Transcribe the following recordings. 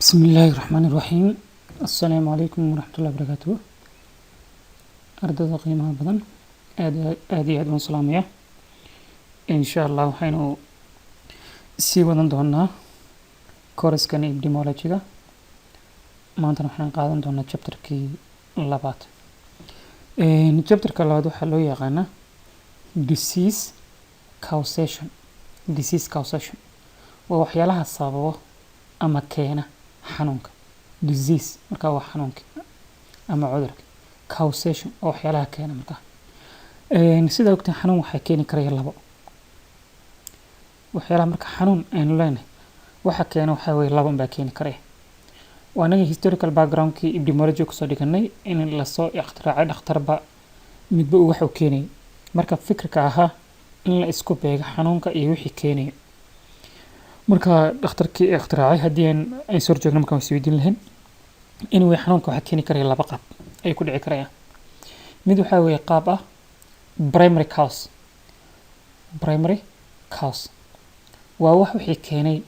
بسم الله الرحمن الرحيم. السلام عليكم ورحمة الله وبركاته. Ardayda qiimaha badan, aad aad iyo aad baan salaamaya. Insha Allah waxaynu sii wadan doonaa course-kan epidemiology-ga. Maantana waxaan qaadan doonaa chapterkii labaad. Chapterka labaad waxaa loo yaqaanaa disease causation. Disease causation waa waxyaalaha sababo ama keena xanuunka. Disease markaa waa xanuunka ama cudurka. Causation waa waxyaalaha keena. Markaa sida ogtahay, xanuun waxaa keeni karaya labo waxyaalaha. Marka xanuun aynu leenahay, waxa keena waxaa weeye laba unbaa keeni karaya. Waa anaga historical backgroundkii epidemiology kusoo dhiganay in lasoo ikhtiraacay dhakhtarba midba uu wax uu keenayay. Marka fikirka ahaa in la isku beego xanuunka iyo wixii keenaya, marka dhakhtarkii ikhtiraacay haddii aan soo joogno, markaan isweydiin lahayn. Anyway, xanuunka waxaa keeni karaya laba qaab ay ku dhici karayaan. Mid waxaa weeye qaab ah primary cause. Primary cause waa wax wixii keenay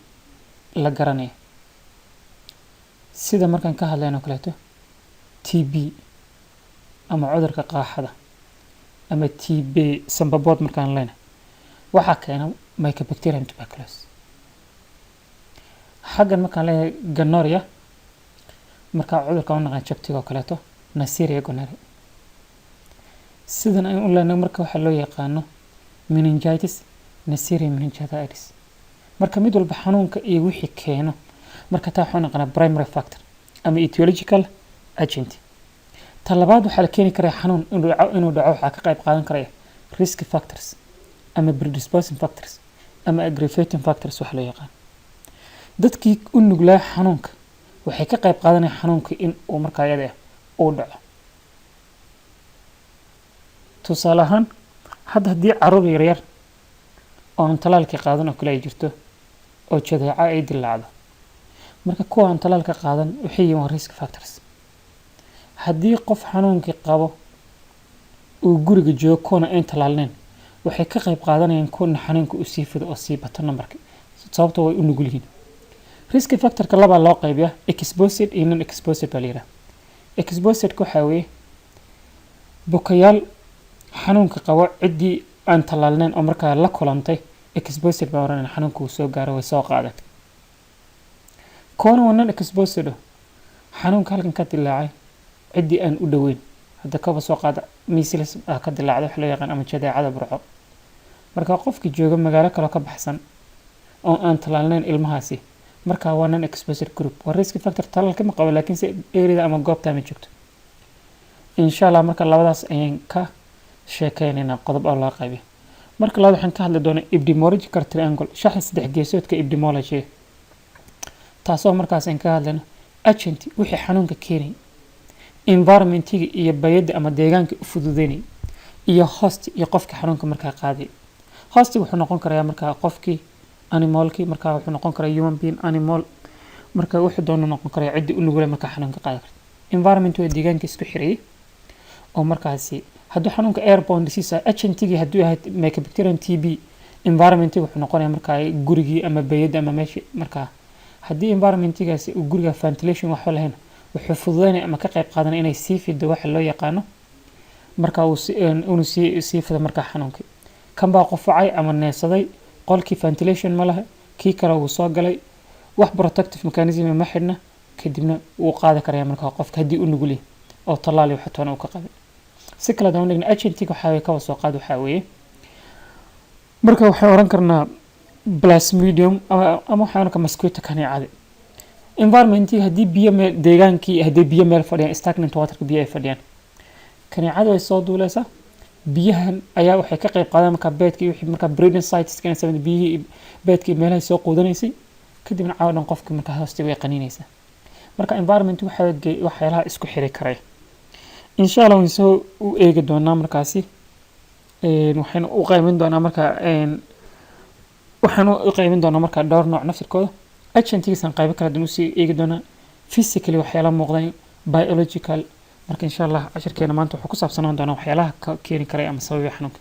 la garanayo, sida markaan ka hadlayno oo kaleeto TB ama cudurka qaaxada ama TB sambabood. Markaan leenahay, waxaa keena Mycobacterium tuberculosis. Xaggan markaan leenahay gonorrhea, markaa cudurka u naqaan jabtiga oo kaleeto, Neisseria gonorrhea. Sidan aynu u leenahay marka waxaa loo yaqaano meningitis, Neisseria meningitis. Marka mid walba xanuunka iyo wixii keeno, marka taa waxaa naqanaa primary factor ama etiological agent. Ta labaad waxaa la keeni karaya xanuun inuu dhaco waxaa ka qayb qaadan karaya risk factors ama predisposing factors ama aggravating factors waxa loo yaqaan. Dadkii u nuglaa xanuunka waxay ka qayb qaadanayaan xanuunka in uu markaa iyada ah uu dhaco. Tusaale ahaan, hadda haddii caruur yaryar oon talaalkii qaadan oo kale ay jirto oo jadeeco ay dillaacdo, marka kuwa aan talaalka qaadan waxay yihiin waa risk factors. Haddii qof xanuunkii qabo uu guriga joogo, kuwana ayn talaalneyn, waxay ka qayb qaadanayaan kuwana xanuunka uu sii fido oo sii bato nambarka, sababtoo way u nugul yihiin. Risk factorka labaa loo qaybiyaa, exposed iyo non exposed baa la yidhaha. Exposedka waxaa weeye bukayaal xanuunka qabo ciddii aan tallaalneyn oo markaa la kulantay. Exposed baa oranayna, xanuunka uu soo gaaro, way soo qaadeen. Kuwana waa non exposed, xanuunka halkan ka dilaacay ciddii aan u dhoweyn. Hadda kaba soo qaada measles ah ka dilaacda, wax loo yaqaan ama jadeecada burco. Marka qofkii jooga magaalo kaloo ka baxsan oo aan tallaalneyn ilmahaasi, marka waa non exposed group, waa risk factor. Talaalka ma qabo, laakiinse area ama goobtaa ma joogto. Insha Allah marka labadaas ayaan ka sheekeynaynaa qodob oo loo qaybiyo. Marka labaad waxaan ka hadli doonaa epidemiological triangle, shaxda saddex geesoodka epidemiology, taasoo markaas aan ka hadlayno agent, wixii xanuunka keenay, environmentiga iyo bayadda ama deegaanka u fududeynay, iyo host iyo qofka xanuunka markaa qaaday. Host wuxuu noqon karayaa markaa qofkii, animalkii, markaa wuxuu noqon karaa human being, animal, marka wuxuu doona noqon karaya ciddii u nugula markaa xanuunka qaadi karta. Environment waa deegaanka isku xirayay oo markaasi hadduu xanuunka airborne disease ah, agentigii hadduu yahay Mycobacterium TB, environmentiga wuxuu noqonaya markaa gurigii ama bayadda ama meeshii. Markaa haddii environmentigaasi uu guriga ventilation waxba lahayn, wuxuu fududeynaya ama ka qayb qaadanaya inay sii fido waxa loo yaqaano marka uu inuu sii fido. Markaa xanuunkii kan baa qufacay ama neefsaday, qolkii ventilation ma laha, kii kale wuu soo galay, wax protective mechanism ma xidhna, kadibna wuu qaadi karaya markaa qofka haddii u nugul yahay oo tallaal iyo wax toona uu ka qabin. Si kale haddaan u dhigno, agentiga waxaa weeye, kaba soo qaad waxaa weeye, marka waxaan oran karnaa plasmodium ama waxaan oran karnaa mosquito, kaneecada. Environmentii haddii biyo meel, deegaankii haddii biyo meel fadhiyaan, stagnant waterka biyo ay fadhiyaan, kaneecada way soo duuleysaa. Biyahan ayaa waxay ka qayb qaadan markaa beedka iyo wixii markaa breeding sites inay sameeyaan, biyihii beedka iyo meelahay soo quudanaysay, kadibna caawa dhan qofka markaa hoosti way qaniinaysaa. Marka environment waxaa waxyaalaha isku xiri karaya. Insha Allah waan soo u eegi doonaa markaasi. Waxaynu u qaybin doonaa marka waxaanu u qaybin doonaa markaa dhowr nooc naftirkooda. Agentigiisaan qaybo kala duwan usii eegi doonaa, physically waxyaalaha muuqdan, biological. Marka insha Allah cashirkeena maanta wuxuu ku saabsanaan doonaa waxyaalaha ka keeni karaya ama sababaya xanuunka.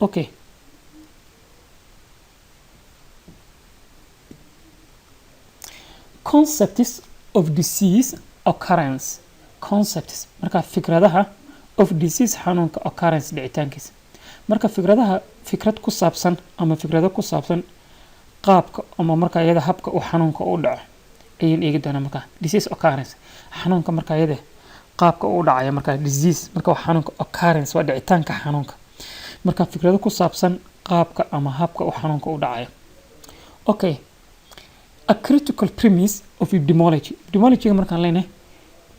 Okay, Concepts of disease occurrence. Concepts marka fikradaha, of disease xanuunka, occurrence dhicitaankiisa. Marka fikradaha, fikrad ku saabsan ama fikrado ku saabsan qaabka ama marka iyada habka uu xanuunka u dhaco ayaan eegi doonaa. Marka disease occurrence, xanuunka marka iyada qaabka uu dhacayo. Marka disease marka waa xanuunka, occurrence waa dhicitaanka xanuunka. Marka fikrado ku saabsan qaabka ama habka uu xanuunka u dhacayo. Okay, a critical premise of epidemiology. Epidemiology markaan leenahay,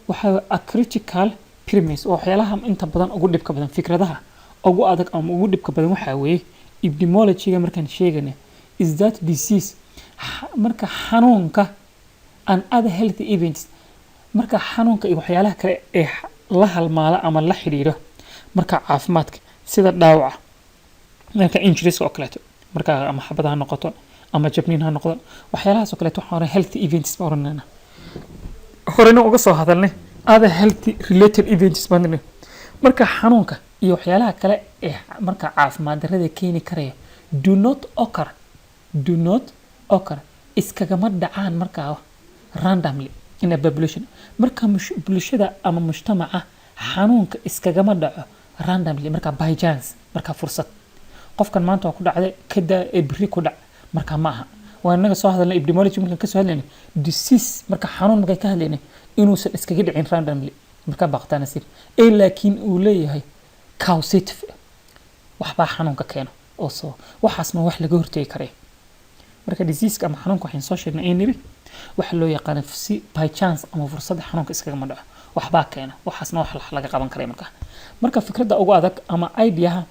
waxaa a critical premise waa waxyaalaha inta badan ugu dhibka badan. Fikradaha ugu adag ama ugu dhibka badan waxaa weeye epidemiology-ga markaan sheegana is that disease, marka xanuunka, and other healthy events, marka xanuunka iyo waxyaalaha kale ee la halmaala ama la xiriiro marka caafimaadka, sida dhaawaca, marka injuries oo kaleeto, marka ama xabad ha noqoto ama jabniin ha noqdo, waxyaalahaas oo kaleeto waxaan oran healthy events baan oranayna. Horena uga soo hadalnay other healthy related events baan nidhi. Marka xanuunka iyo waxyaalaha kale ee marka caafimaad darrada keeni karaya do not occur, do not occur, iskagama dhacaan markaa randomly in a population. Marka bulshada ama mujtamaca xanuunka iskagama dhaco randomly, marka by chance, marka fursad qofkan maanta waa ku dhacday kada ee berri ku dhac marka ma aha. Waa inaga soo hadalnay epidemiology markaan kasoo hadlaynay disease, marka xanuun markaan ka hadlaynay, inuusan iskaga dhicin randomly, marka baqtaa nasiib ee laakiin uu leeyahay causative, waxbaa xanuunka keeno oo soo waxaasna wax laga hortegi karaya. Marka diseaseka ama xanuunka waxaan soo sheegnay in niri waxa loo yaqaano si by chance ama fursada xanuunka iskagama dhaco, waxbaa keena, waxaasna wax laga qaban karaya. Marka fikradda ugu adag ama ideaha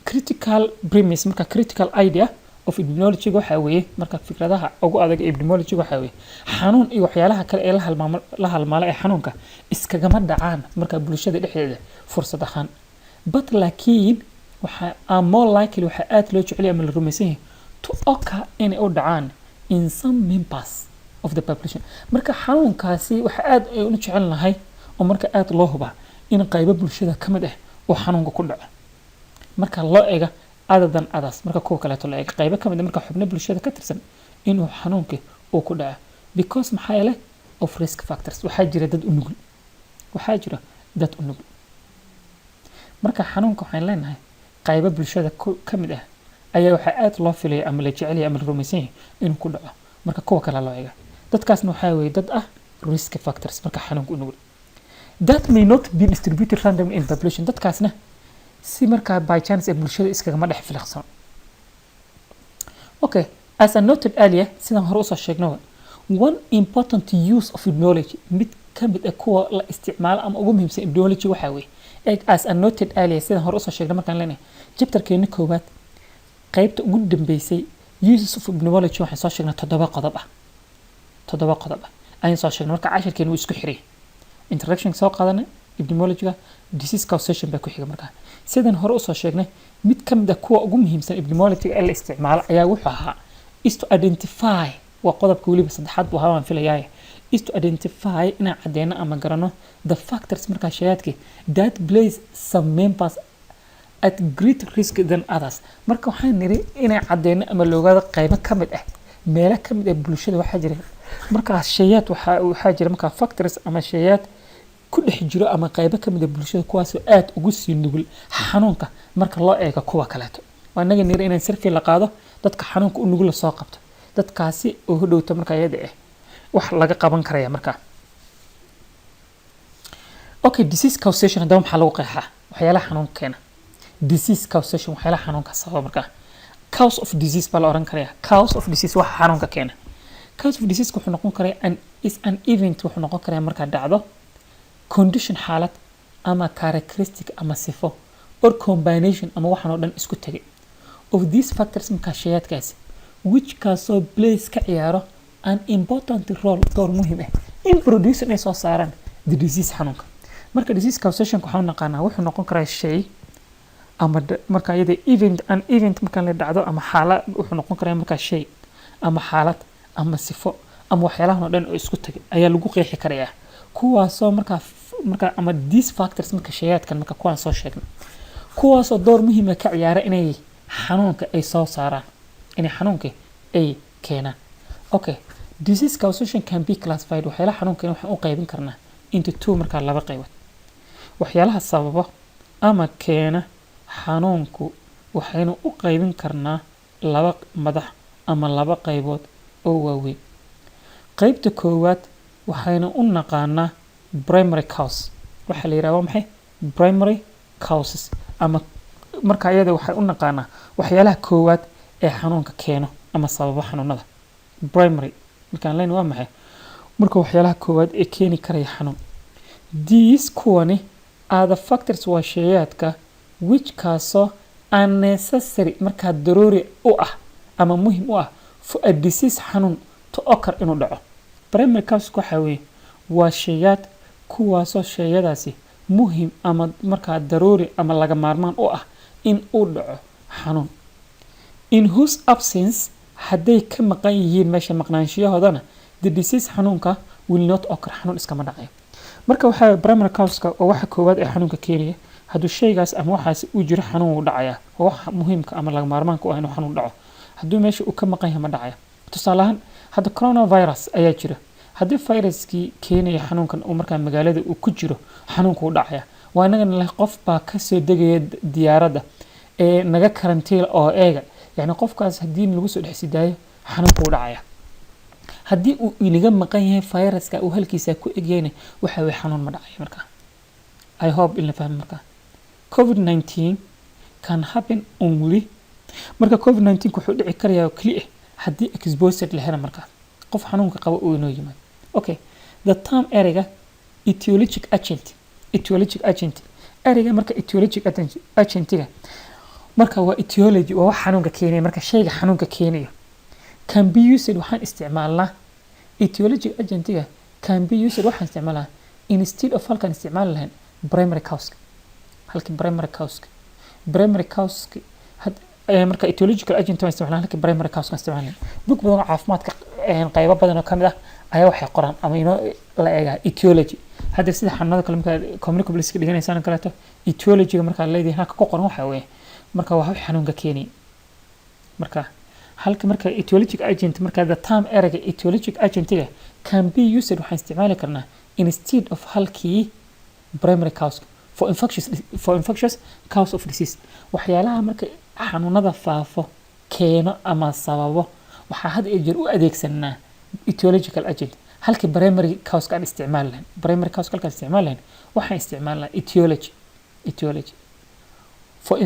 critical premise, marka critical idea of epidemiology waxaa weeye, marka fikradaha ugu adag ee epidemiology waxaa weeye xanuun iyo waxyaalaha kale ee la halmaala ee xanuunka iskagama dhacaan marka bulshada dhexdeeda fursad ahaan, but laakiin waxa are more likely, waxaa aad loo jecel yahay ama la rumaysan yahay, to occur, inay u dhacaan, in some members of the population. Marka xanuunkaasi waxa aad ay u jecel nahay oo marka aad loo hubaa in qaybo bulshada ka mid ah uu xanuunka ku dhaco marka loo eega other than others, marka kuwa kaleeto la eega, qaybo ka mid ah marka xubno bulshada ka tirsan inuu xanuunka uu ku dhaco, because maxaa yeelay of risk factors, waxaa jira dad u nugul, waxaa jira dad u nugul. Marka xanuunka waxaan leenahay qaybo bulshada ka mid ah ayaa waxaa aad loo filaya ama la jecel yahay ama la rumaysan yahay inuu ku dhaco marka kuwa kale loo eega. Dadkaasna waxaa weeye dad ah risk factors, marka xanuunka u nugul, that may not be distributed randomly in population. Dadkaasna si markaa by chance ee bulshada iskagama dhex filiqsano. Okay, as I noted earlier, sidaan hore usoo sheegnaba, one important use of epidemiology, mid ka mid ah kuwa la isticmaalo ama ugu muhiimsan epidemiology waxaa weeye, as I noted earlier, sidaan hore usoo sheegnay markaan leenahay chapterkeena koowaad qaybta ugu dambeysay uses of epidemiology, waxaan soo sheegnay toddoba qodob ah. Toddoba qodob ah ayaan soo sheegnay. Marka cashirkeena wuu isku xiray, introduction soo qaadanay epidemiologyga, disease causation baa ku xiga. Markaa sidaan hore usoo sheegnay, mid ka mid ah kuwa ugu muhiimsan epidemiologyga ee la isticmaalo ayaa wuxuu ahaa is to identify, waa qodobka weliba saddexaad buu ahaa waan filayaa, is to identify, inaan cadeyno ama garano, the factors, markaa shayaadkii, that place some members at great risk than others. Marka waxaan niri inay cadeyno ama la ogaado qaybo ka mid ah, meelo ka mid ah bulshada waxaa jira markaa shayaad, waxaa jira markaa factors ama shayaad ku dhex jiro ama qaybo ka mid ah bulshada kuwaasoo aad ugu sii nugul xanuunka marka loo eego kuwa kaleeto. Waa inaga niri inaan survey la qaado, dadka xanuunka u nugul lasoo qabto, dadkaasi oo hodhowta markaa iyada ah wax laga qaban karaya markaa. Okay, disease causation haddaba maxaa lagu qeexaa? Waxyaalaha xanuunka keena, disease causation, waxyaalaha xanuunka sababa. Markaa cause of disease baa la oran karaya. Cause of disease, waxa xanuunka keena. Cause of disease wuxuu noqon karaya an is an event, wuxuu noqon karaya markaa dhacdo, condition xaalad, ama characteristic ama sifo, or combination ama waxaan oo dhan isku tegay, of these factors, markaa shayaadkaasi, which kaasoo plays ka ciyaaro an important role, door muhiim ah, in producing, ay soo saaraan, the disease xanuunka. Marka disease causation waxaan naqaanaa wuxuu noqon karaa shay ama marka iyada event, an event markaan la dhacdo ama xaalad, wuxuu noqon karaa markaa shay ama xaalad ama sifo ama waxyaalahan oo dhan oo isku tagay ayaa lagu qeexi karayaa, kuwaasoo markaa ama these factors, marka shayaadkan, marka kuwaan soo sheegnay, kuwaasoo door muhiima ka ciyaara inay xanuunka ay soo saaraan, inay xanuunka ay keenaan. Okay, Disease causation can be classified, waxyaalaha xanuunka waxaan u qaybin karnaa, into two, markaa laba qaybood. Waxyaalaha sababa ama keena xanuunku waxaynu u qaybin karnaa laba madax ama laba qaybood oo waaweyn. Qaybta koowaad waxaynu u naqaanaa primary cause. Waxaa la yidhaha waa maxay primary causes? Ama marka iyada waxay u naqaanaa waxyaalaha koowaad ee xanuunka keeno ama sababa xanuunada. Primary markaan leyn waa maxay? Marka waxyaalaha koowaad ee keeni karaya xanuun. These, kuwani, are the factors, waa sheeyaadka, which, kaasoo, are necessary, markaa daruuri u ah ama muhim u ah, for a disease, xanuun, to occur, inuu dhaco. Primary cause waxaa weeye waa sheeyaad kuwaasoo sheeyadaasi muhim ama markaa daruuri ama laga maarmaan u ah in uu dhaco xanuun. In whose absence, hadday ka maqan yihiin meesha, maqnaanshiyahoodana, the disease, xanuunka, will not occur, xanuun iskama dhacayo. Marka waxaa primary cause-ka oo waxa koowaad ee xanuunka keenaya. Hadduu shaygaas ama waxaasi uu jiro, xanuun wuu dhacayaa. Waa waxa muhiimka ama laga maarmaanka u ah inuu xanuun dhaco. Hadduu meesha uu ka maqan yahay, ma dhacaya. Tusaale ahaan, hadda coronavirus ayaa jira. Haddii viruskii keenaya xanuunkan uu markaa magaalada uu ku jiro, xanuunku uu dhacaya. Waa inagana leh qof baa kasoo degaya diyaaradda ee naga karantiil oo eega. Yacni qofkaas haddii lagu soo dhex sidaayo, xanuunku uu dhacaya. Haddii uu inaga maqan yahay viruska, uu halkiisa ku egyahayna, waxa weye xanuun ma dhacayo. Markaa I hope in la fahmo. Markaa COVID-19 can happen only, marka COVID-19 wuxuu dhici karayaa oo keli ah haddii exposed la helo, markaa qof xanuunka qaba uu inoo yimaado. Okay, the term, ereyga, etiologic agent, etiologic agent, ereyga marka etiologic agentiga marka waa etiology, waa wax xanuunka keenaya. Marka shayga xanuunka keenayo can be used, waxaan isticmaalnaa etiologic agentiga, can be used, waxaan isticmaalnaa, instead of, halkaan isticmaali lahayn, primary cause, halkii primary cause, primary cause had marka etiological agent waan isticmaalnaa halkii primary cause kan isticmaali lahayn. Bug badan oo caafimaadka qaybo badan oo kamid ah ayaa waxay qoraan ama inoo la eegaa etiology. Hadda sida xanuunada kale markaa communicable iska dhiganaysaan oo kaleeto, etiologyga markaa leedihin halka ku qoran waxaa weeye marka waa wax xanuunka keenaya. Marka halka marka etiologic agent, marka the term, ereyga etiologic agentiga, can be used, waxaan isticmaali karnaa, instead of, halkii, primary cause for infectious cause of disease. Waxyaalaha marka xanuunada faafo keeno ama sababo waxaa had iyo jeer u adeegsanaa etiological agent halkii primary cause aan isticmaali lahayn. Primary cause halkaan isticmaali lahayn, waxaan isticmaalnaa etiology for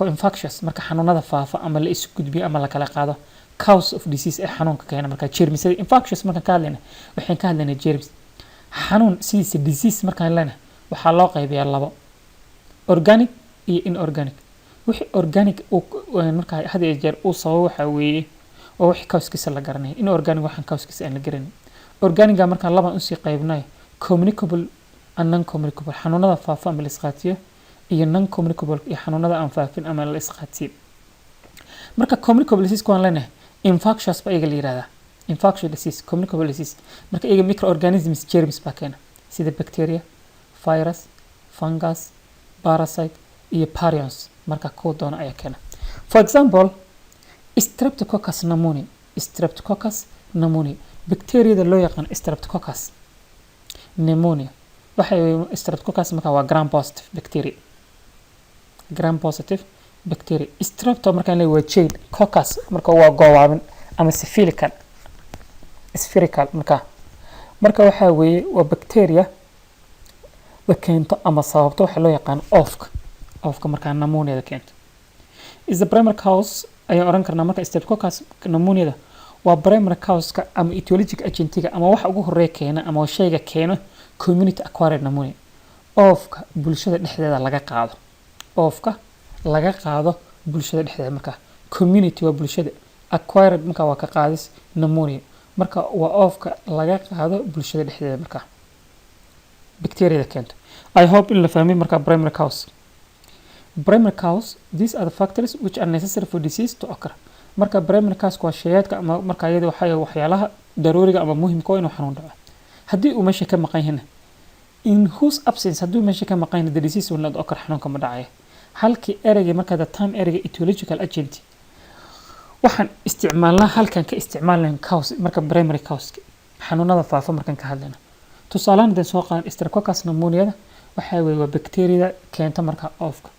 infectious, marka xanuunada faafa ama la isu gudbiyo ama la kala qaado, cause of disease ee xanuunka keena. Marka jeermisada infectious markaan ka hadlayna, waxaan ka hadlaynaa germs. Xanuun sidiisa, disease markaan leenahay, waxaa loo qaybiyaa labo: organic iyo inorganic. Wixii organic markaa had iyo jeer uu sababo waxaa weeye oo wixii causekiisa la garanaya. Inorganic waxaan causekiisa aan la garanayn. Organiga markaan labaan usii qaybnayo: communicable and non communicable, xanuunada faafa ama la isqaatiyo, iyo non communicable, iyo xanuunada aan faafin ama la isqaatiyin. Marka communicable disease waan leenahay, infectious ba iyaga la yihahdaa, infectious disease, communicable disease. Marka iyaga microorganisms, germs baa keena, sida bacteria, virus, fungus, parasite iyo prions. Marka kuwa doona ayaa keena. For example, Streptococcus pneumonia, Streptococcus pneumonia, bacteriada loo yaqaan Streptococcus pneumonia. Waxay Streptococcus marka waa gram positive bacteria, gram positive bacteria. Strepto markaan leeyahay waa chain, coccus marka waa goobaabin ama spherical, spherical. Marka waxaa weeye waa bacteria la keento ama sababto waxa loo yaqaan oofka, oofka markaa pneumoniada keento. Is the primary cause ayaan oran karnaa. Marka Streptococcus pneumoniada waa primary cause-ka ama etiologic agentiga ama waxa ugu horeeya keena ama shayga keeno community acquired pneumonia, oofka bulshada dhexdeeda laga qaado, oofka laga qaado bulshada dhexdeeda. Marka community waa bulshada, acquired marka waa ka qaadis, pneumonia marka waa oofka laga qaado bulshada dhexdeeda, marka bacteriada keento. I hope in la fahmay. Marka primary cause, primary cause, these are the factors which are necessary for disease to occur. Marka primary cause waa shayaadka ama marka iyada waxay waxyaalaha daruuriga ama muhimka oo inuu xanuun dhaco. Haddii uu meesha ka maqan yahayna, in whose absence, hadduu meesha ka maqan yahay, the disease will not occur, xanuunka ma dhacayo. Halkii ereyga marka the term, ereyga etiological agent Waxaan isticmaalnaa halkan ka isticmaalnayn cause, marka primary cause xanuunada faafa markaan ka hadlayno. Tusaalahaan haddaan soo qaadan Streptococcus pneumoniada, waxaa weeye waa bacteriada keenta marka oofka,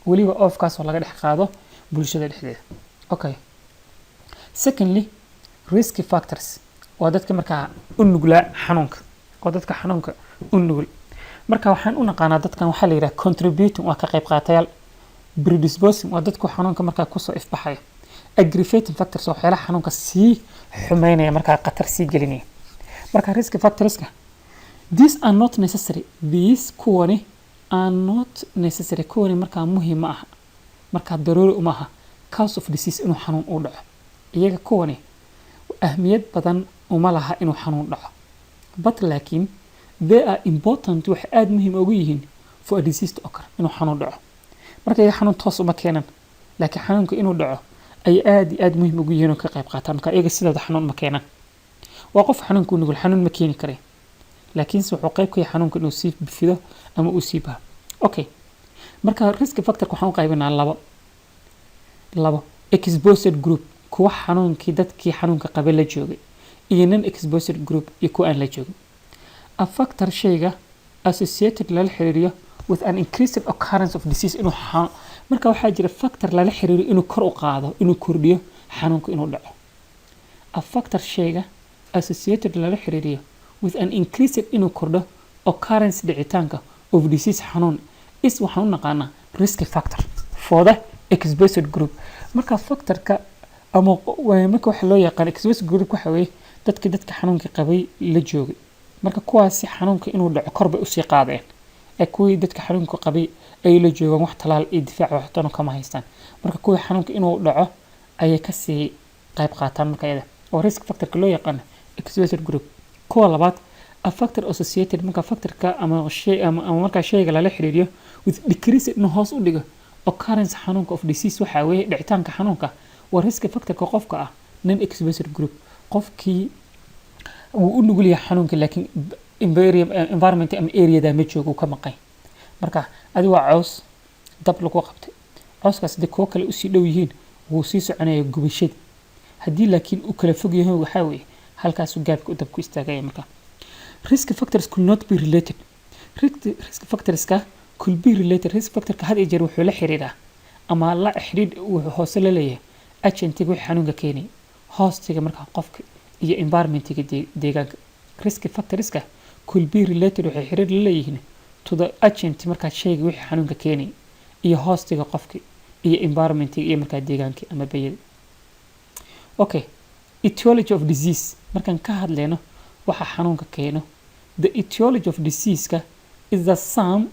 weliba oofkaas oo laga dhex qaado bulshada dhexdeeda. Okay, secondly, risk factors waa dadka markaa u nuglaa xanuunka, waa dadka xanuunka u nugul. Marka waxaan u naqaanaa dadkan waxaa la yidhaha contributing, waa ka qayb qaatayaal; predisposing, waa dadku xanuunka markaa kusoo ifbaxaya; aggravating factors, waa waxyaalaha xanuunka sii xumeynaya, markaa khatar sii gelinaya. Marka risk factorska, these are not necessary, these kuwani are not necessary, kuwani markaa muhiim ma aha, markaa daruuri uma aha cause of disease, inuu xanuun u dhaco. Iyaga kuwani ahmiyad badan uma laha inuu xanuun dhaco, but laakiin they are important, waxay aada muhiim ugu yihiin for a disease to occur, inuu xanuun dhaco. Marka iyaga xanuun toos uma keenan, laakiin xanuunka inuu dhaco ay aada iyo aada muhiim ugu yihiin oo ka qayb qaataan. Marka iyaga sidooda xanuun ma keenan. Waa qof xanuunka u nugul, xanuun ma keeni kare, laakiinse wuxuu qayb ka yahay xanuunka inuu sii fido ama uu sii baho. Okay, marka risk factorka waxaan u qaybinaa labo: exposed group, kuwa xanuunkii, dadkii xanuunka qabay la joogay, iyo non exposed group, iyo kuwa aan la joogin. A factor, shayga associated, lala xiriiriyo with an increased occurrence of disease, inuu marka waxaa jira factor lala xiriiriyo inuu kor u qaado, inuu kordhiyo xanuunka inuu dhaco. A factor, shayga associated, lala xiriiriyo with an increased, inuu kordho occurrence, dhicitaanka of disease, xanuun is waxaan u naqaanaa risk factor for the exposed group. Marka factorka ama marka waxa loo yaqaan exposed group waxa weeye dadka xanuunka qabay la joogay. Marka kuwaasi xanuunka inuu dhaco kor bay usii qaadeen, ee kuwii dadka xanuunka qabay ay la joogaan wax talaal iyo difaac waxtano kama haystaan. Marka kuwii xanuunka inuu dhaco ayay kasii qayb qaataan. Marka iyada oo risk factorka loo yaqaano exposed group. Kuwa labaad, a factor associated, marka factorka ama shay ama markaa shayga lala xiriiriyo with decrease, inuu hoos u dhigo occurrence xanuunka of disease, waxaa weeye dhicitaanka xanuunka, waa risk factorka qofka ah non exposed group. Qofkii wuu u nugul yahay xanuunka, laakiin environment ama areada ma joogo, uu ka maqay. Marka adi waa caws dab lagu qabtay, cawskaas haddii kuwo kale usii dhow yihiin wuu sii soconaya gubashada. Haddii laakiin uu kala fog yahay, waxaa weeye halkaasuu gaabka u dab ku istaagaya. Marka risk factors could not be related, risk factorska could be related. Risk factorka had iyo jeer wuxuu la xiriiraa ama la xidhiidh wuxuu hoose la leeyahay agentiga, wixii xanuunka keenaya, hostiga markaa qofka iyo environmentiga, deegaanka. Risk factorska could be related, waxay xiriir la leeyihiin to the agent, markaa shayga wixii xanuunka keenaya, iyo hostiga qofka, iyo environmentiga, iyo markaa deegaanka ama bayada. Okay, etiology of disease markaan ka hadlayno, waxa xanuunka keeno, the etiology of diseaseka is the sum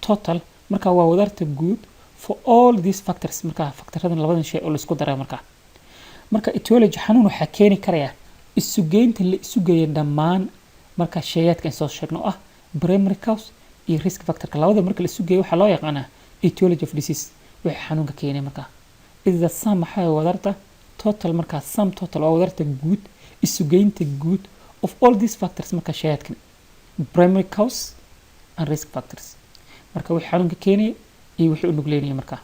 total, marka waa wadarta guud for all these factors, marka factoradan labadan shay oo laisku daray. Marka etiology xanuun waxaa keeni karaya isugeynta la isu geeya dhammaan marka shayaadka aan soo sheegno oo ah primary cause iyo risk factorka. Labada marka la isu geeyo waxaa loo yaqaanaa etiology of disease, wixii xanuunka keenay. Marka is the sum, maxaa wadarta total, markaa sum total waa wadarta guud, isugeynta guud of all these factors, marka shayaadkan primary cause and risk factors, marka wixii xanuunka keenaya iyo wixii u nugleynaya, markaa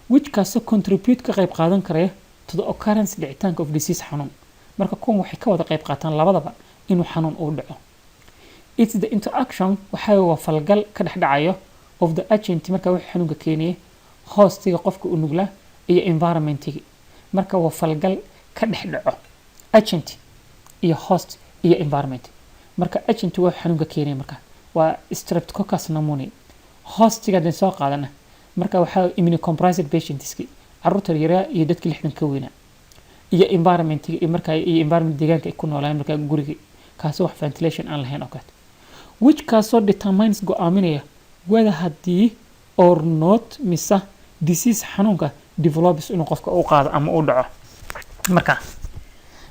which kaasoo contribute, ka qayb qaadan karaya to the occurrence, dhicitaanka of disease, xanuun. Marka kuwan waxay ka wada qayb qaataan labadaba inuu xanuun uu dhaco. It's the interaction, waxaa waa falgal ka dhex dhacayo of the agent, marka wixii xanuunka keenaya, hostiga qofka u nuglaa, iyo environmentiga. Marka waa falgal ka dhex dhaco agent iyo host iyo environment. Marka agent waa xanuunka keenaya, marka waa Streptococcus pneumoniae. Hostiga haddaan soo qaadana, marka waxaa immunocompromised patientski, carruurta yaraa iyo dadka 60 ka weynaa, iyo environmentiga iyo markaa iyo environment, deegaanka ay ku noolaan, markaa guriga kaasoo wax ventilation aan lahayn oo kaleeto, which kaasoo determines, go-aaminaya whether, haddii, or not, mise disease, xanuunka develops, inuu qofka u qaado ama u dhaco.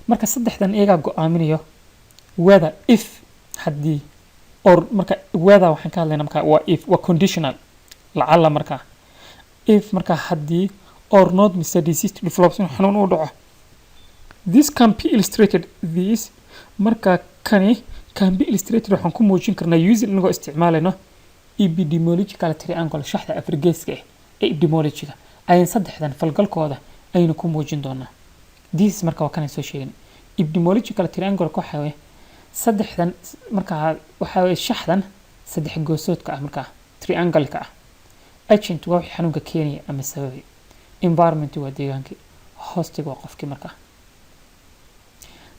Marka saddexdan iyagaa go-aaminayo whether, if, haddii, or. Marka whether waxaan ka hadlaynaa marka waa if, waa conditional, lacala. Marka if, marka haddii, or not, mise disease develops, inuu xanuun u dhaco. This can be illustrated, this, marka kani can be illustrated, waxaan ku muujin karnaa using, inagoo isticmaalayno epidemiological triangle, shaxda afargeeska ah ee epidemiologyga ayaan saddexdan falgalkooda aynu ku muujin doonaa. This marka waa kanaan soo sheegnay epidemiological triangle. Waxa weeye saddexdan markaa, waxaa weeye shaxdan saddex goosoodka ah, markaa triangle-ka ah. Agent waa wixii xanuunka keenaya ama sababay, environment waa deegaankii, hostiga waa qofkii. Markaa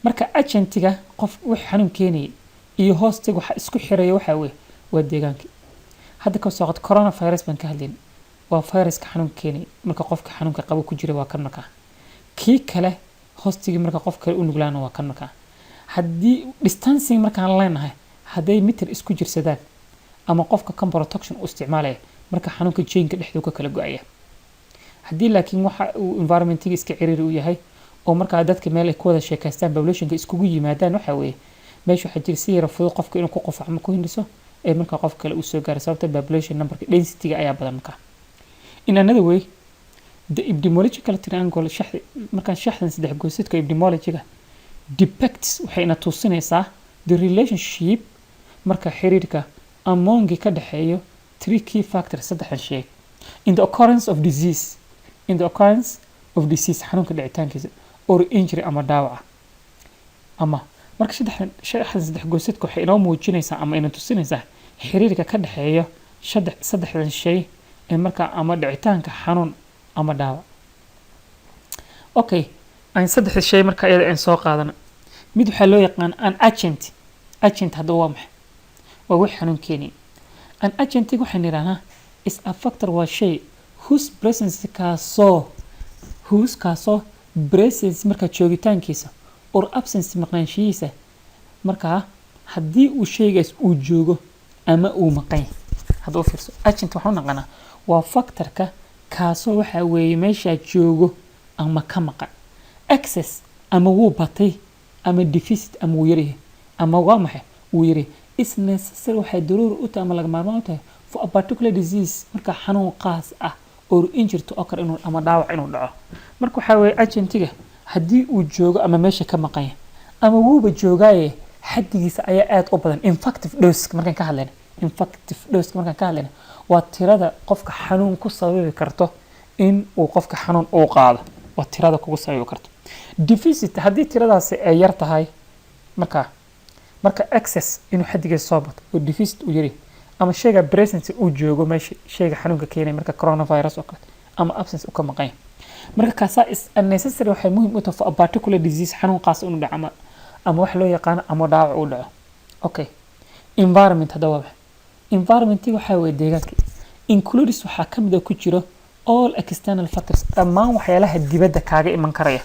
marka agentiga, qof wixii xanuun keenayay, iyo hostiga waxa isku xiraya waxaa weeye waa deegaankii. Hadda ka soo qad coronavirus baan ka hadlayna, waa viruska xanuunka keenaya. Marka qofka xanuunka qabo ku jira waa kan. Markaa kii kale hostigii, marka qof kale u nuglaana waa kan. Markaa haddii distancing markaan leenahay, hadday mitir isku jirsadaan ama qofka kan protection u isticmaalaya, marka xanuunka chainka dhexduu ka kala go-aya. Haddii laakiin waxa uu environmentiga iska ciriiri u yahay oo markaa dadka meel ay ku wada sheekaystaan, populationka iskugu yimaadaan, waxa weeye meesha waxaa jira si yara fudud qofka inuu ku qofaco ama ku hindhiso ee markaa qof kale uu soo gaaray, sababta population numberka densityga ayaa badan. Markaa in another way, the epidemiological triangle, shaxda markaan shaxdan saddex goosadka epidemiologyga, depicts waxay ina tusinaysaa the relationship, marka xiriirka, among ka dhexeeyo three key factors, saddexdan shay, in the occurrence of disease, in the occurrence of disease, xanuunka dhicitaankiisa, or injury, ama dhaawaca. Ama marka saddexdan shaxdan saddex goosadka waxay inoo muujinaysaa ama ina tusinaysaa xiriirka ka dhexeeya saddexdan shay ee markaa ama dhicitaanka xanuun ama dhaawac. Okay, aan saddexda shay marka iyada aan soo qaadano. Mid waxaa loo yaqaan an agent. Agent haddaba waa maxay? Waa wix xanuun keenaya. An agentig waxaan yidhahnaa is a factor, waa shay, whose presence, kaasoo, whose, kaasoo, presence, markaa joogitaankiisa, or absence, maqnaanshihiisa, markaa haddii uu shaygaas uu joogo ama uu maqan yahay. Hadda u fiirso, agent waxaan u naqanaa waa factorka kaasoo waxa weeye meeshaa joogo ama ka maqan, excess ama wuu batay, ama deficit ama wuu yaryahay, ama waa maxay, wuu yaryahay, is necessary, waxay daruuri u tahay ama laga maarmaan u tahay, for a particular disease, marka xanuun qaas ah, or injury to occur, inuu ama dhaawac inuu dhaco. Marka waxaa weeye agentiga haddii uu joogo ama meesha ka maqan yahay ama wuuba joogaaye, xaddigiisa ayaa aad u badan. Infective dose markaan ka hadlayna, infective dose markaan ka hadlayna, waa tirada qofka xanuun ku sababi karto in uu qofka xanuun uu qaado, waa tirada kugu sababi karto. Deficit, haddii tiradaasi ay yar tahay, marka excess inuu xaddigiisa soo bato oo deficit uu yari, ama shayga presence uu joogo meesha shayga xanuunka keenaya, marka coronavirus oo kale, ama absence uu ka maqan yahay, marka kaasaa is unnecessary, waxay muhiim u tahay for a particular disease, xanuun qaas inuu dhaco ama wax loo yaqaano ama dhaawac uu dhaco. Okay, environment hadda waa maxay? Environment waxaa weeye deegaanka. Includes, waxaa ka mid ah ku jiro, all external factors, dhammaan waxyaalaha dibadda kaaga iman karaya,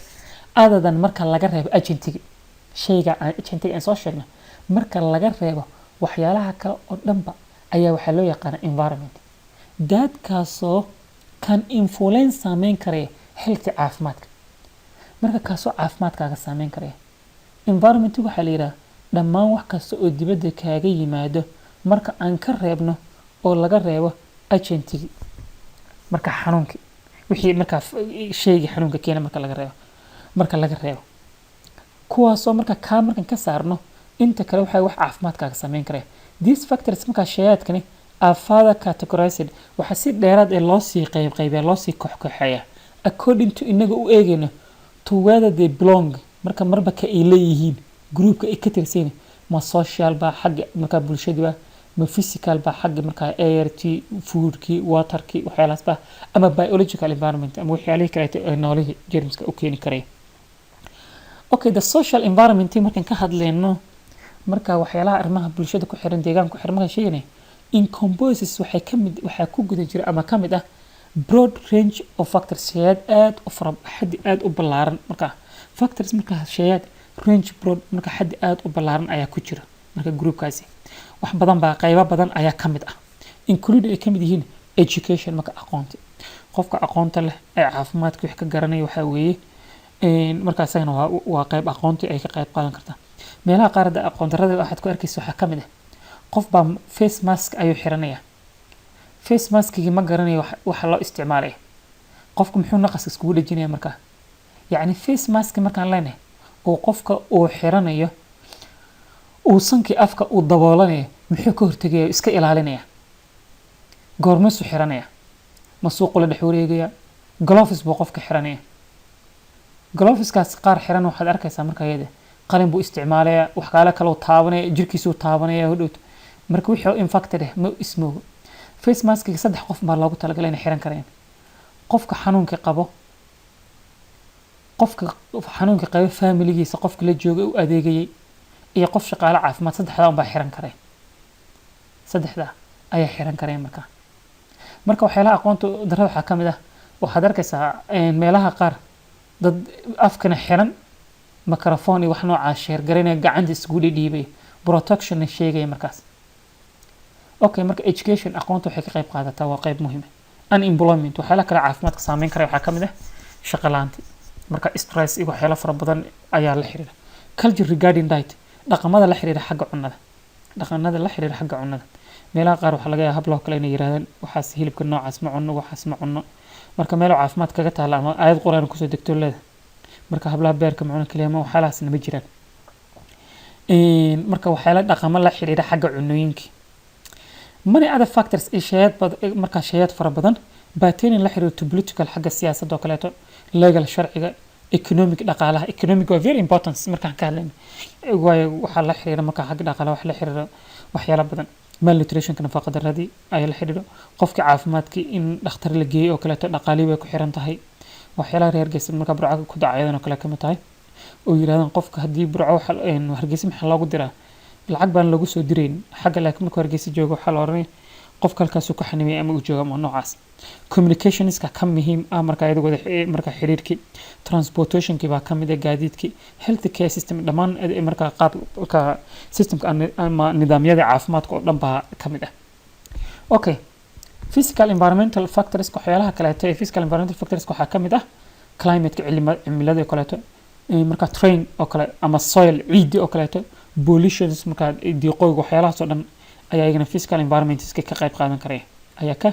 other than, marka laga reebo, agentiga, shayga aan agentiga aan soo sheegnay marka laga reebo, waxyaalaha kale oo dhanba ayaa waxaa loo yaqaana environment, daadkaasoo can influence, saameyn karaya, health, caafimaadka. Marka kaasoo caafimaadkaaga saameyn karaya. Environment waxaa la yidhaha dhammaan wax kasta oo dibadda kaaga yimaado marka aan ka reebno oo laga reebo agentigii, marka xanuunkii, wixii markaa shaygii xanuunka keena marka laga reebo kuwaasoo marka kaa markan ka saarno, inta kale waxay wax caafimaadkaaga saameyn karaya. These factors, markaa shayaadkani, are further categorized, waxaa si dheeraad ee loo sii qayb qaybiya, loo sii kooxkooxeeya, according to, inaga u eegayno, to whether they belong, marka marba ka ay leeyihiin groupka ay ka tirsan, ma social baa, xagga markaa bulshadiiba, ma physical baa, xagga markaa airti, foodkii, waterkii, waxyaalahaas baa, ama biological environment, ama waxyaalihii kaleeto ee noolihii germska u keeni karaya. Okay, the social environment markaan ka hadlayno, marka waxyaalaha arrimaha bulshada ku xiran, deegaanka ku xiran markaan sheeganay, encompasses, waxay ka mid, waxaa ku guda jira ama ka mid ah, broad range of factors, shayaad aad u fara xaddi aad u ballaaran. Marka factors, marka shayaad range broad, marka xaddi aad u ballaaran ayaa ku jira. Marka groupkaasi wax badan baa, qaybo badan ayaa ka mid ah, include, ay ka mid yihiin, education, marka aqoonti, qofka aqoonta leh ee caafimaadka wax ka garanaya. Waxaa weeye marka isagana waa qayb aqoonti ay ka qayb qaadan kartaa. Meelaha qaar hadda aqoon darrada waxaad ku arkaysa waxaa ka mid ah qof baa face mask ayuu xiranaya, face maskigii ma garanayo waxa loo isticmaalaya. Qofku muxuu naqaska iskugu dhejinaya? Markaa yacni face mask markaan leenahay oo qofka uu xiranayo, uu sankii afka uu daboolanayo, muxuu ka hortegaya, iska ilaalinaya? Goormasuu xiranaya? Ma suuqu la dhex wareegaya? Gloves buu qofka xiranaya. Gloveskaas qaar xiran waxaad arkaysaa marka iyada qalin buu isticmaalaya, wax kaale kaloo taabanaya, jirkiisuu taabanaya hodhowto. Marka wixii infected ah ma ismoogo. Face maskiga saddex qof baa loogu talagalay inay xiran karayaan: qofka xanuunka qabo, qofka xanuunka qabo familigiisa, qofka la jooga u adeegayay, iyo qof shaqaale caafimaad. Saddexdaa unbaa xiran kareen, saddexdaa ayaa xiran kareen. Marka waxyaalaha aqoonta darrada waxaa ka mid ah, waxaad arkaysaa meelaha qaar dad afkana xiran, microphone iyo wax noocaa share garaynaya, gacanta iskugu dhidhiibaya, protectionna sheegaya markaas. Okay, marka education, aqoonta waxay ka qayb qaadataa, waa qayb muhiim ah. Unemployment, waxyaalaha kale caafimaadka saameyn karaya waxaa ka mid ah shaqo la'aanti. Marka stress iyo waxyaalo fara badan ayaa la xiriira. Culture regarding diet, dhaqamada la xiriira xagga cunnada, dhaqanada la xiriira xagga cunnada. Meelaha qaar waxaa laga yaaba habloo kale inay yiraahdaan waxaas hilibka noocaas ma cunno, waxaas ma cunno. Marka meel caafimaad kaga taala ama aayad Quraan kusoo degto leeda, marka hablaha beerka ma cuno kaliya ma waxyaalahaasna ma jiraan. Marka waxyaala dhaqamo la xiriira xagga cunooyinka. Many other factors iyo shayaad bad, marka shayaad fara badan pertaining la xiriirto political, xagga siyaasadda oo kaleeto, legal, sharciga, economic, dhaqaalaha. Economic waa very important markaan ka hadlayno, waayo waxaa la xiriira marka xagga dhaqaalaha waxa la xiriira waxyaala badan. Malnutritionka, nafaqa darradii ayaa la xiriiro. Qofka caafimaadkii in dhakhtar la geeyo oo kaleeto, dhaqaalihii bay ku xiran tahay. Waxyaalaha reer Hargeysa marka Burco ku dhacayadan oo kale kamid tahay oo yiraahdaan qofka haddii Burco waxa Hargeysa maxaa loogu diraa, lacag baan lagu soo dirayn xagga, laakiin markuu Hargeysa joogo waxaa la oranaya qofka halkaasuu ka xanimaya ama uu jooga ama noocaas. Communicationska ka muhiim ah marka iyada wada marka xiriirkii, transportationkii baa kamid ah, gaadiidkii, health care system, dhammaan marka qaabka systemka ama nidaamyada caafimaadka oo dhan baa kamid ah. Okay, physical environmental factors, waxyaalaha kaleeto ee physical environmental factors waxaa kamid ah climateka, cimilada oo kaleeto, marka terrain oo kale ama soil, ciiddi oo kaleeto, pollutions, marka diiqooyga, waxyaalahaas oo dhan ayaa iyagana physical environmentska ka qayb qaadan karaya, ayaa ka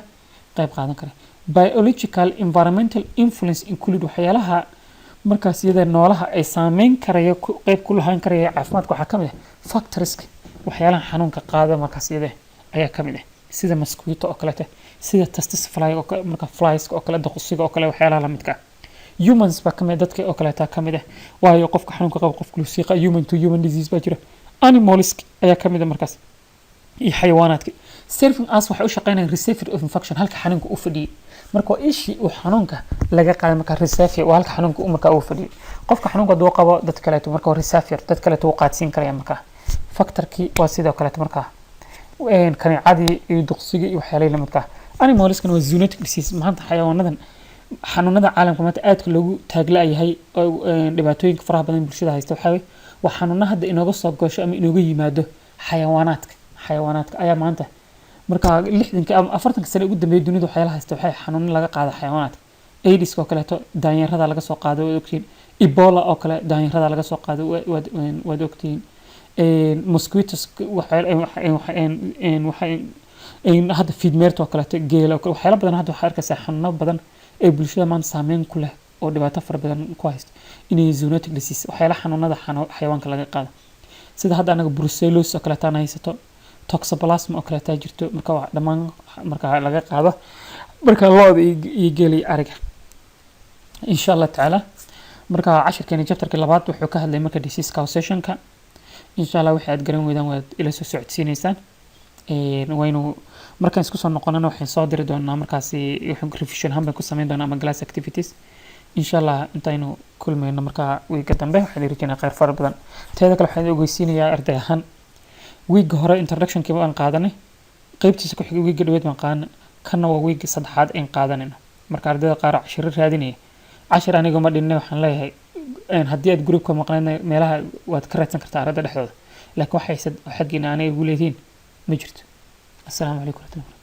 qayb qaadan karaya. Biological environmental influence include, waxyaalaha markaas iyada noolaha ay saameyn karaya, qayb ku lahaan karaya caafimaadka waxaa kamid ah factorska, waxyaalaha xanuunka qaada markaas iyada ayaa kamid ah, sida mosquito oo kaleeto, sida tsetse fly oo kale, marka flies oo kale, duqsiga oo kale, waxyaalaha lamidka ah. Humans baa kamid ah, dadka oo kaleeta kamid ah, waayo qofka xanuunka qaba qofka lusiiqa, human to human disease baa jira. Animals ayaa kamid ah markaas iyo xayawaanaadka. Serving as, waxay u shaqeynayaan reservoir of infection, halka xanuunka u fadhiyay. Marka waa ishii uu xanuunka laga qaaday. Marka reservoir waa halka xanuunka marka uu fadhiyay. Qofka xanuunka hadduu qabo dad kaleeto, marka waa reservoir, dad kaleeto wuu qaadsiin karaya. Marka factorkii waa sidoo kaleeto marka kaneecadii iyo duqsigii iyo waxyaalihii lamidka ah. Animalskan waa zoonotic disease. Maanta xayawaanadan, xanuunada caalamka maanta aadka loogu taagla-yahay oo dhibaatooyinka faraha badan bulshada haysta waxaa weeye waa xanuuna hadda inooga soo goosho ama inooga yimaado xayawaanaadka. Xayawaanaadka ayaa maanta marka 60ka ama 40ka sano ugu dambeeyay dunida waxyaalaha haysta waxay xanuuno laga qaada xayawaanaadka. AIDS oo kaleeto daanyarada laga soo qaado, waad ogtihiin. Ebola oo kale daanyarada laga soo qaado, waad ogtihiin. Mosquitoes waxay hadda fiidmeerta oo kaleeto, geela oo kale, waxyaalo badan. Hadda waxaa arkaysaa xanuuno badan ee bulshada maanta saameyn ku leh oo dhibaato fara badan ku haysto inay zoonotic disease, waxyaala xanuunada xayawaanka laga qaado, sida hadda anaga brucellosis oo kaleeto aan haysato, toxoplasma oo kaleetaa jirto. Marka waa dhammaan marka laga qaado marka lo'da iyo geela iyo ariga, insha Allah tacaala. Marka cashirkeeni chapterkii labaad wuxuu ka hadlay marka disease causationka. Insha Allah wixii aad garan weydaan waad ila soo socodsiineysaan. Waynu markaan isku soo noqonana waxaan soo diri doonaa markaasi revision ahaan baan ku sameyn doonaa ama class activities, insha Allah. Intaynu kulmayno markaa wiiga dambe, waxaan rajeynaa kheyr fara badan. Teeda kale, waxaan ogeysiinayaa arday ahaan, wiigga hore introductionkii baan qaadanay, qeybtiisa ku xigay wiigga dhaweed baan qaadanay, kanna waa wiigga saddexaad ayn qaadanayno. Marka ardayda qaar cashiro raadinaya, cashir aniga ma dhinne, waxaan leeyahay haddii aad groupka maqnaydna meelaha waad ka raadsan kartaa ardayda dhexdooda, laakiin waxay xaggiina aanay igu leedihiin ma jirto. Assalaamu calaykum waraxmatullahi.